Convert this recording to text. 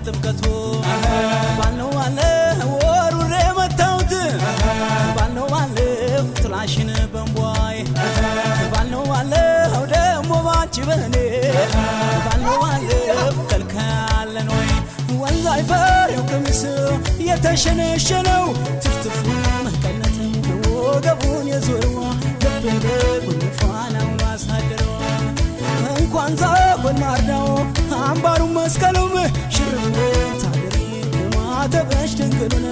ጥምቀቱ ባልነው ባለው ወሩሬ መታውት ባልነው ባለው ጥላሽን በንቧይ ባልነው ባለው ደግሞ ባንቺ በኔ ባልነው ባለው ከልካለን ወይ ወንዝ አይፈሬው ቀሚስ የተሸነሸነው ትፍትፉ መቀነት ወገቡን የዞረዋ ልቤ ጉንፋናውን አሳደረዋ እንኳን ዛጎን ማርዳው አምባሩን መስቀሉም ሽርብ ታድሪ ማተበሽ ድንግሉን